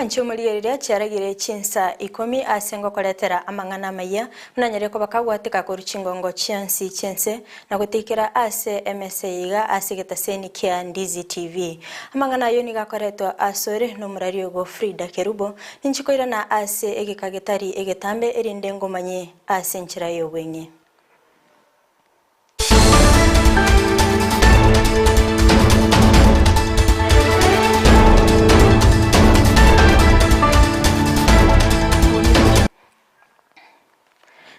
Omwanchi omorigereria chiaragire chinsa ikomi ase ngokoretera amang'ana amayia, buna nyare koba kagwatika korwa chingongo chionsi chi'ense, na gotiikera ase emesa eye iga ase egetaseni kia Ndizi TV. Amang'ana ayio nigo akoretwa asore nomorari ogo Frida Kerubo, ninche koirana ase egeka getari egetambe erinde ngomanye ase enchera y'obweng'e.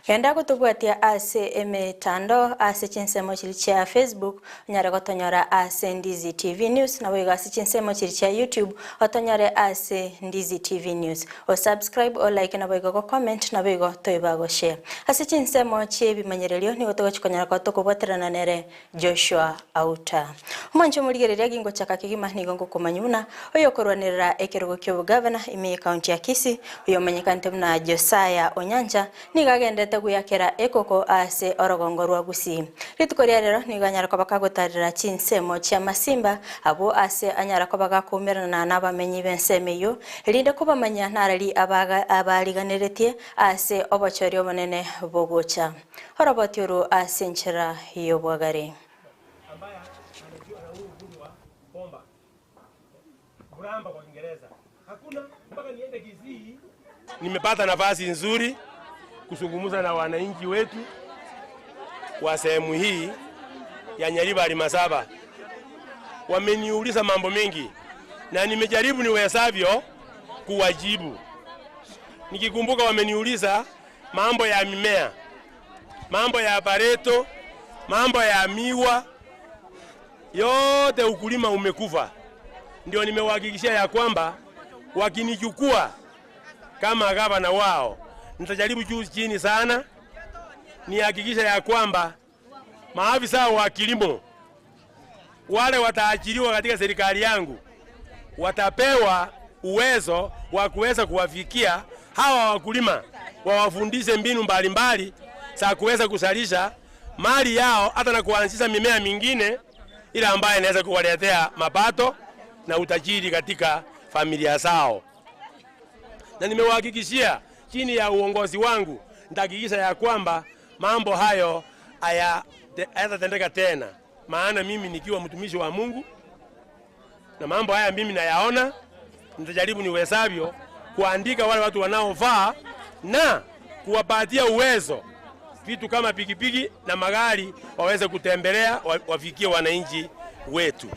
Genda gotobwatia ase emetandao ase chinsemo chiria chia Facebook, onyare gotonyora ase Ndizi TV News, naboigo ase chinsemo chiria chia YouTube, otonyore ase Ndizi TV News. O subscribe, o like naboigo go comment, naboigo toiba go share. Ase chinsemo chi'ebimanyererio nigo togochi konyora koba tokobwaterana nere Joshua Auta. Omwanche omorigereria gingochaka kegima nigo ngokomanyia buna oyokorwanerera ekerogo ki'obogavana ime y'ecounty ya Kisii, oyomanyekanete buna Josiah Onyancha, nigo agenderete gweyakera ekoko ase orogongo rwa Gusii. Rituko ria rero nigo anyara koba kagotarera chinsemo chia Masimba abwo ase anyara koba gakoumerana nabamenyi b'ensemo eyio, erinde kobamanya narari abariganeretie ase obochori obonene bogocha. Oroboti oru ase enchera y'obwagare. Nimepata nafasi nzuri kuzungumza na wananchi wetu wa sehemu hii ya Nyaribari Masaba. Wameniuliza mambo mengi na nimejaribu niwezavyo kuwajibu. Nikikumbuka wameniuliza mambo ya mimea, mambo ya pareto, mambo ya miwa, yote ukulima umekufa. Ndio nimewahakikishia ya kwamba wakinichukua kama gavana wao, nitajaribu juu chini sana nihakikisha ya kwamba maafisa wa kilimo wale wataajiriwa katika serikali yangu watapewa uwezo wa kuweza kuwafikia hawa wakulima, wawafundishe mbinu mbalimbali za kuweza kuzalisha mali yao, hata na kuanzisha mimea mingine ile ambayo inaweza kuwaletea mapato na utajiri katika familia zao. Na nimewahakikishia chini ya uongozi wangu nitahakikisha ya kwamba mambo hayo hayatatendeka tena, maana mimi nikiwa mtumishi wa Mungu na mambo haya mimi nayaona, nitajaribu niwezavyo kuandika wale watu wanaofaa na kuwapatia uwezo vitu kama pikipiki na magari waweze kutembelea wafikie wananchi wetu.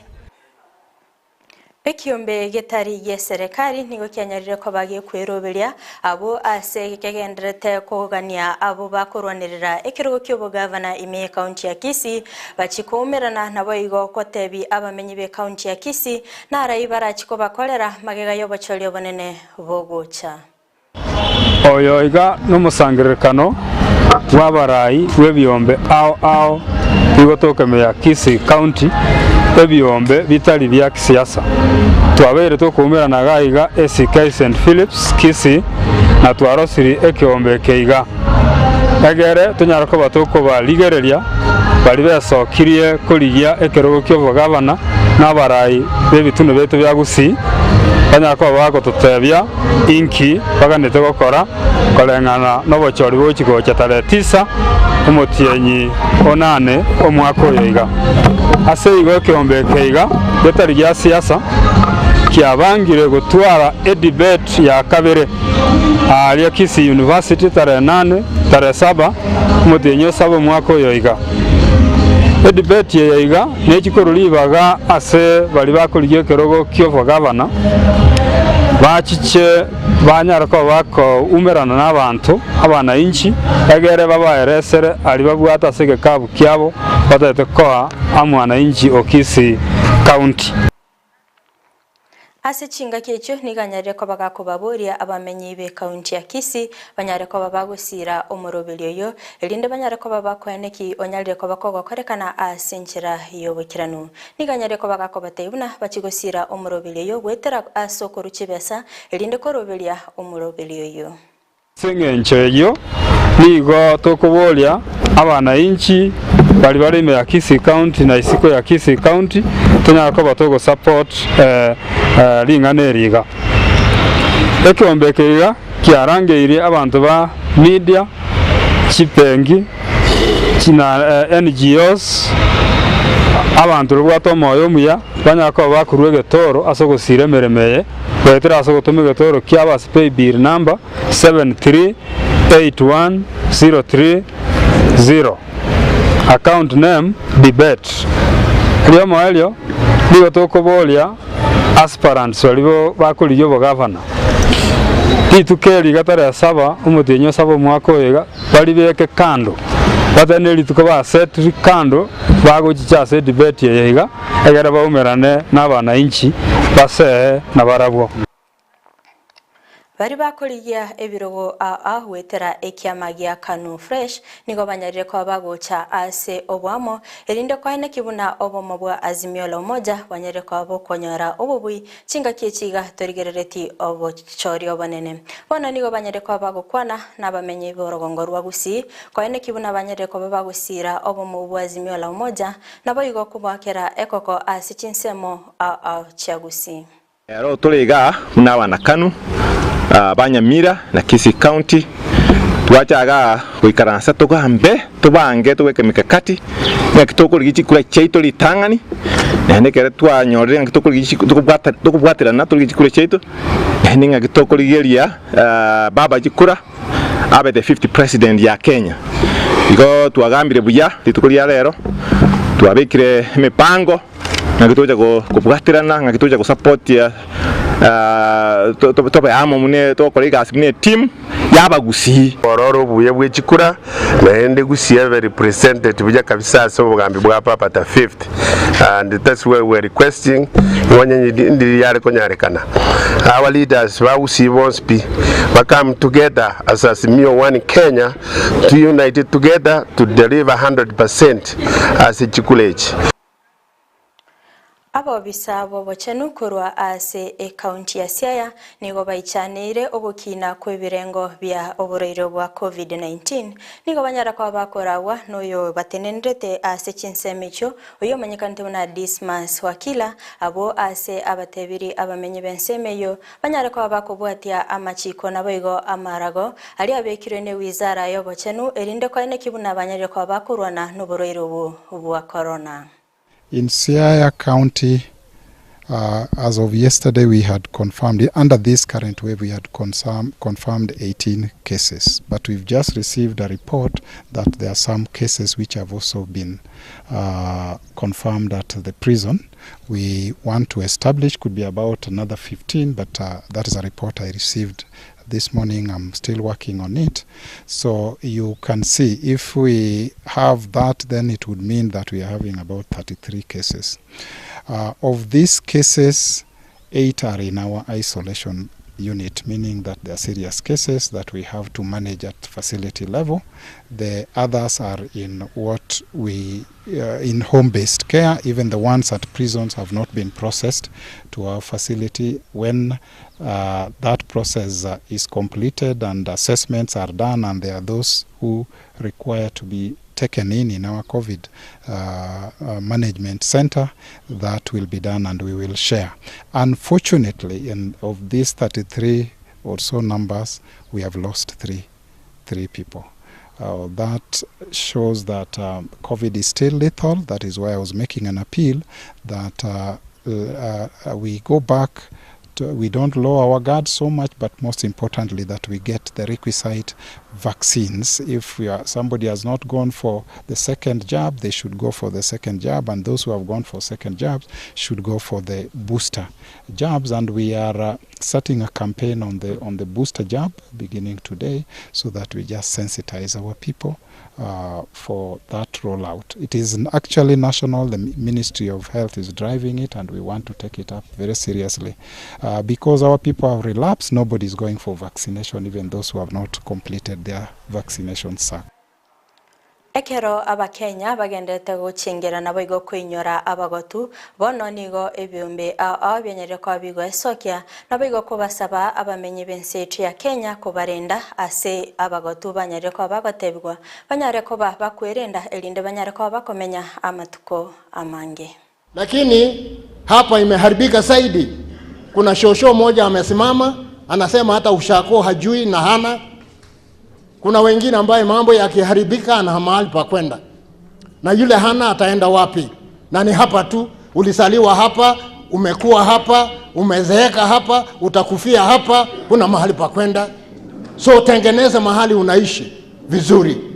Ekiombe getari gi'eserekari nigo kianyarire koba gekweroberia abwo ase kegendererete kogania abwo bakorwanerera ekerogo ki'obogavana ime y'ecounty ya Kisii bachie koumerana naboigo gotebi abamenyi b'ecounty ya Kisii narai barachie kobakorera magega y'obochori obonene bogocha. Oyo iga nomosangererekano bw'abarai bw'ebiombe ao ao bigotoka ime ya Kisii County, ebiombe bitari bia kisiasa. Twabeire tokoumerana iga iga ACK St Philips Kisii na twarosiri ekeombe eke iga egere tonyare koba tokobarigereria baria besokirie korigia ekerogo ki'obogavana na abarai b'ebitunu biaito bia Gusii banyare koba bagototebia Inki baganete gokora koreng'ana nobochori bogochia gocha tarehe tisa omotienyi o nane omwaka oyo iga? Ase igo ekeombe eke iga getari gia siasa kiabangire gotwara edebate ya kabere aaria Kisii University tarehe nane tarehe saba omotienyi o saba omwaka oyo iga. Edebate eye iga nechi korwa ribaga ase baria bakorigia ekerogo ki'obogavana, bachiche banyare koba bakoumerana nabanto abanainchi, egere babaeresere aria babwate ase egekabu kiabo batagete koa amwanainchi o Kisii County. Ase chingaki echio nigo anyarire koba gakobaboria abamenyi b'ekaunti ya Kisii banyare koba bagosiira omoroberio oyio, erinde banyare koba bakoeneki onyarire koba kogokorekana ase enchera y'oboikeranu. Nigo anyarire koba gakobatebia buna bachie gosiira omoroberio oyio goetera ase okorua chibesa, erinde koroberia omoroberio oyio. Ase engencho eyio nigo tokoboria abanainchi baria bare ime ya Kisii County na isiko ya Kisii County tonyare koba togo support ring'ana eri iga. Ekeombe eke iga kiarangeirie abanto ba media, chibenki, na NGOs, abanto babwate omoyo omuya banyare koba bakorua egetoro ase ogosira emeremo eye, goetera ase ogotoma egetoro kiabo ase paybill number 7381030, account name Debate. Riomoerio nigo tokoboria aspirants baria bakorigia obogavana, rituko eri iga tarehe saba omotienyi o saba omwaka oyo iga, baribeke kando, batebe ne rituko basetiri kando bagochicha ase edebate eye iga, egere baumerane na abanainchi basee nabarabwo. Baria bakorigia ebirogo ao ao goetera ekiama gia Kanu Fresh nigo banyarire koba bagocha ase oboamo, erinde koeneki buna obomo bwa Azimio la Umoja bwanyarire koba bokonyora obobui chingaki echi iga torigerereti obochori obonene. Bono nigo banyarire koba bagokwana nabamenyi b'orogongo rwa Gusii koeneki buna banyarire koba bagosiira obomo bwa Azimio la Umoja naboigo koboakera ekoko ase chinsemo ao ao chia Gusii. Ero tore igaa buna abanakanu ba Nyamira na Kisii County, twacha igaa goikaransa togambe, tobange tobeke emikakati ng'aki tokorigia chikura chiaito ritang'ani, naende ekero twanyorire ng'aki tokorigia chi tokobwata tokobwaterana torigie chikura chiaito, naende ng'aki tokorigeria baba chikura abe the fifth president ya Kenya. Igo twagambire buya rituko ria rero, twabekire emipango. Ng'aki togocha kobwaterana, ng'aki togocha gosapotia tobe amo buna togokora egasi buna etimu y'abagusii. Orore obuya bwe chikura, naende Gusii ebe represented buya kabisa ase obogambi bwa Papa the fifth and that's why we are requesting ng'a onye ndiri yare konyarekana our leaders ba Gusii bonsi pi ba come together as Azimio one Kenya to unite together to deliver 100% ase chikura echi. Abobisa b'obochenu korwa ase ekaunti ya Siaya nigo baichaneire ogokina kw'ebirengo bia oborwaire bwa Covid-19. Nigo banyara koba bakoragwa noyo batenenerete ase chinsemo echio, oyio omanyekanete buna Dismas Wakila, abwo ase abatebiri abamenyi b'ensemo eyio banyare koba bakobwatia amachiko naboigo amarago aria abekirwe ne wizara y'obochenu erinde koeneki buna banyarire koba bakorwana noborwaire obo bwa korona. In Siaya County, uh, as of yesterday, we had confirmed, under this current wave, we had confirmed 18 cases. But we've just received a report that there are some cases which have also been uh, confirmed at the prison. We want to establish, could be about another 15, but uh, that is a report I received this morning. I'm still working on it. So you can see if we have that, then it would mean that we are having about 33 cases. Of these cases, 8 are in our isolation unit, meaning that they are serious cases that we have to manage at facility level. The others are in what we in home-based care. Even the ones at prisons have not been processed to our facility. When that process is completed and assessments are done, and there are those who require to be taken in our COVID management center, that will be done and we will share. Unfortunately, in of these 33 or so numbers, we have lost three people. That shows that COVID is still lethal. That is why I was making an appeal that we go back to, we don't lower our guard so much, but most importantly that we get the requisite vaccines. If somebody has not gone for the second jab, they should go for the second jab, and those who have gone for second jabs should go for the booster jabs. And we are starting a campaign on the booster jab beginning today, so that we just sensitize our people for that rollout. It is actually national. The Ministry of Health is driving it, and we want to take it up very seriously. Because our people have relapsed, nobody is going for vaccination, even those who have not completed their vaccination cycle. Ekero abakenya bagendete gochengera naboigo koinyora abagotu bono nigo ebiombe ao ao bianyarire koba bigoesokia naboigo kobasaba abamenyi b'ense yetu ya Kenya kobarenda ase abagotu banyarire koba bagotebigwa banyare koba bakwerenda erinde banyare koba bakomenya amatuko amange. Lakini hapa imeharibika zaidi. Kuna shosho moja amesimama anasema hata ushako hajui na hana. Kuna wengine ambaye mambo yakiharibika ana mahali pa kwenda, na yule hana ataenda wapi? Na ni hapa tu, ulisaliwa hapa, umekuwa hapa, umezeeka hapa, utakufia hapa, huna mahali pa kwenda. So tengeneza mahali unaishi vizuri.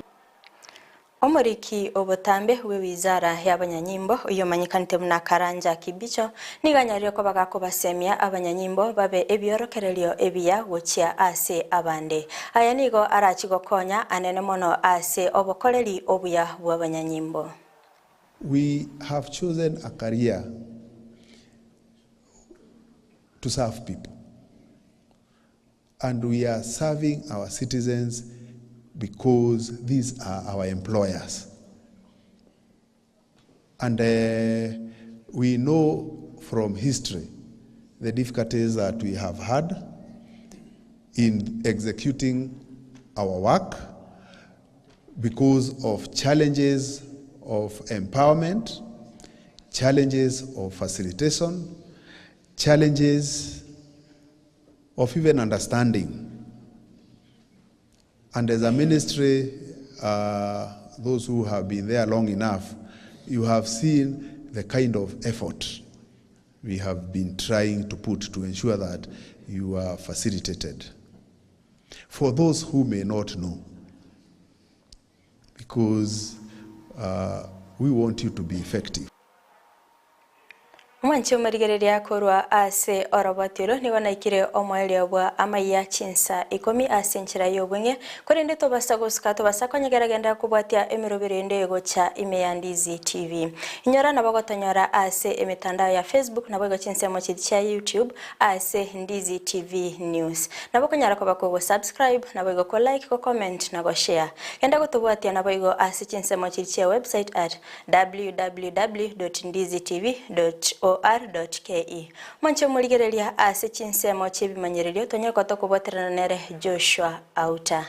Omoriki obotambe bwe wizara y'abanyanyimbo oyo omanyekanete buna Karanja Kibicho nigo anyarire koba gakobasemia abanyanyimbo babe ebiorokererio ebiya gochia ase abande. Aya nigo arachi gokonya anene mono ase obokoreri obuya bwa abanyanyimbo. We have chosen a career to serve people. And we are serving our citizens because these are our employers. And we know from history the difficulties that we have had in executing our work because of challenges of empowerment, challenges of facilitation, challenges of even understanding. And as a ministry, those who have been there long enough, you have seen the kind of effort we have been trying to put to ensure that you are facilitated. For those who may not know, because we want you to be effective. Omwanchi omorigereria korwa ase oroboti oro nigo naikire omoerio bwa amaiya chinsa 10 ase enchera ya obweng'e korende tobasa gosuka tobasa konyegeragenda kobwatia emerobero ende egocha ime ya Ndizi TV. Inyora nabo gotonyora ase emitandao ya Facebook nabo igo chinsemo chiri chia YouTube ase Ndizi TV News. Nabo konyara koba kogo subscribe nabo igo ko like ko comment na go share. Genda gotobwatia nabo igo ase chinsemo chiri chia website at www.ndizitv.or.ke. Mwanche omorigereria ase chinsemo chi'ebimanyererio tonyare kobwaterana nere Joshua Auta.